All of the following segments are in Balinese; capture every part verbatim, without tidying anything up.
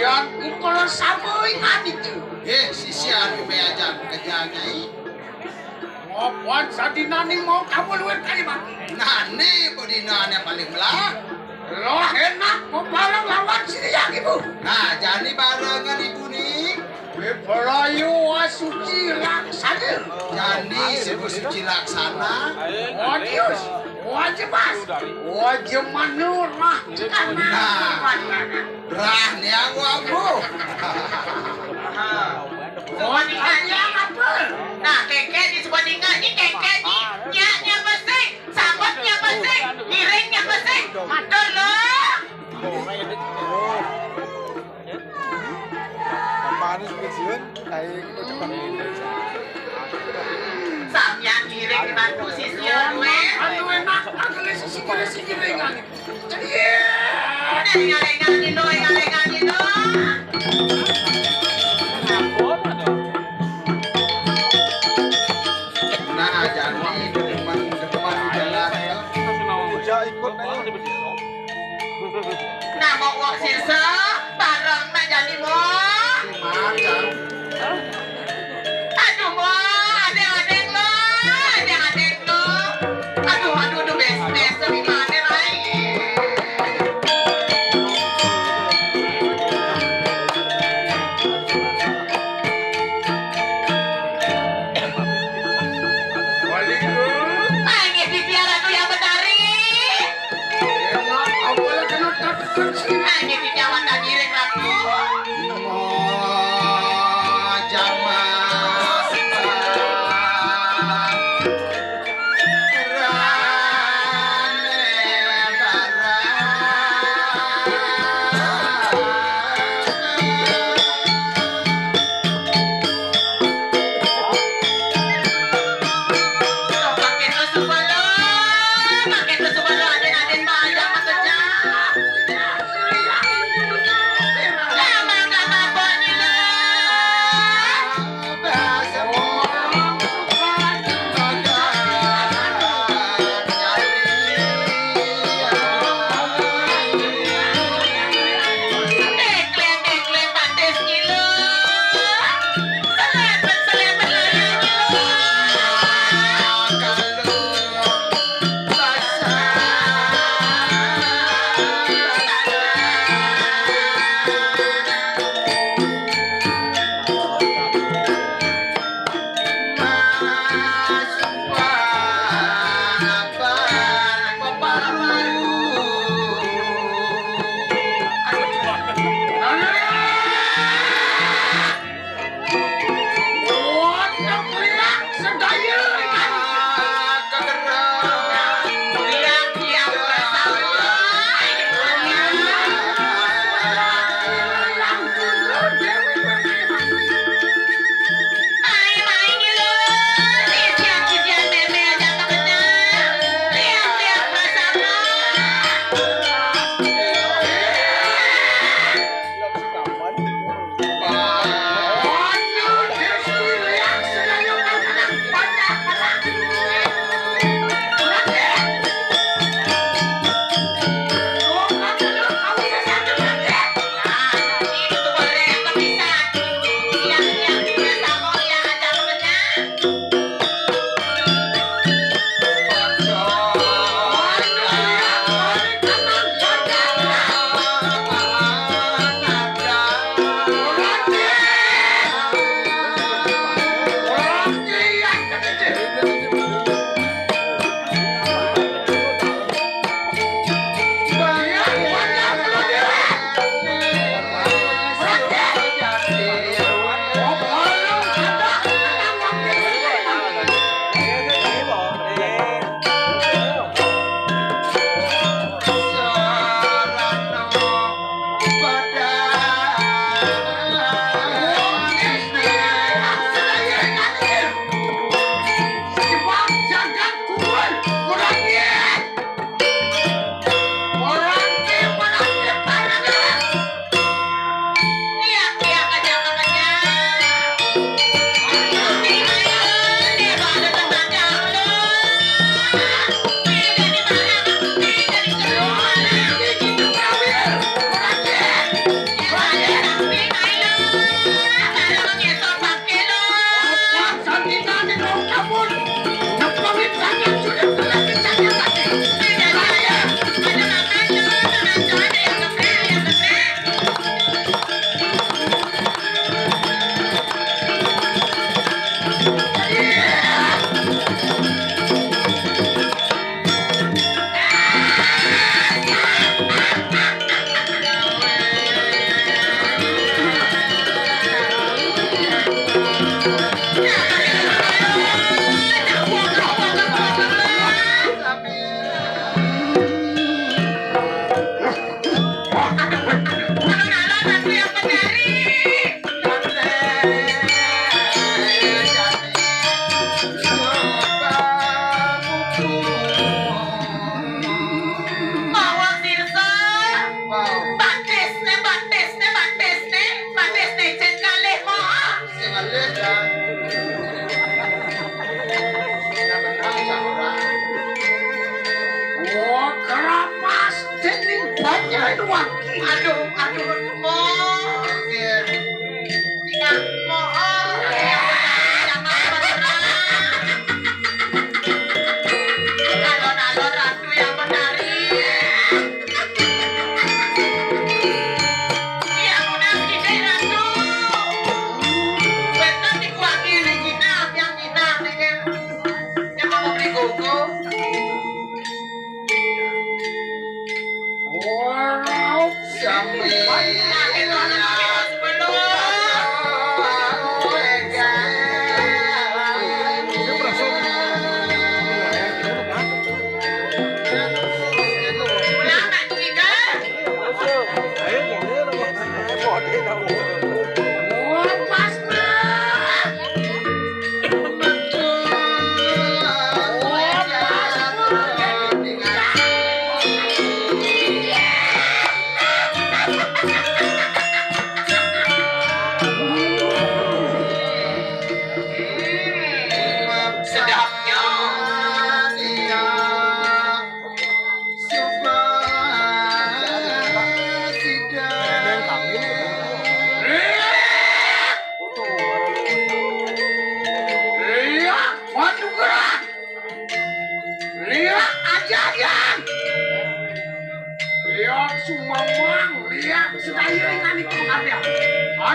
Dan ukur sama ingat itu. Eh, sisian anu beajan kerja, Nyai. Ngopan sadina ni mau kamu luar kali mati. Nah, ni bedina yang paling belah. Roh enak mau bareng lawan si Riang ibu. Nah, jani barengan ibu ni. Pelayu wasuci laksana. Jani si suci laksana. Wadius, wajemas, wajemanu rah. Nah, rah ni aku ambu. Wadius apa? Nah, keke di sebuah tinggal ni keke ni. Nyak, nyak pesing. Sambut nyak pesing. Ngiring nyak pesing. Matur lo. Papanis pensiun, tai itu cepat. Samyang ngiring dibantu sisya, weh. Anu enak, anu sisi kiri, sisi kiri, kan. Iya. Ingal-ingal dino, ingal-ingal dino. Nah, jadi depan, depan jalan. Ija ikut ayo. Nah, mau wak sisa, bareng nak jadi, Mo. Aduh, Mo, adeng-adeng lo, adeng-adeng lo. Aduh, aduh, aduh, bes, bes, di mana, Rai?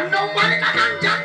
Nobody can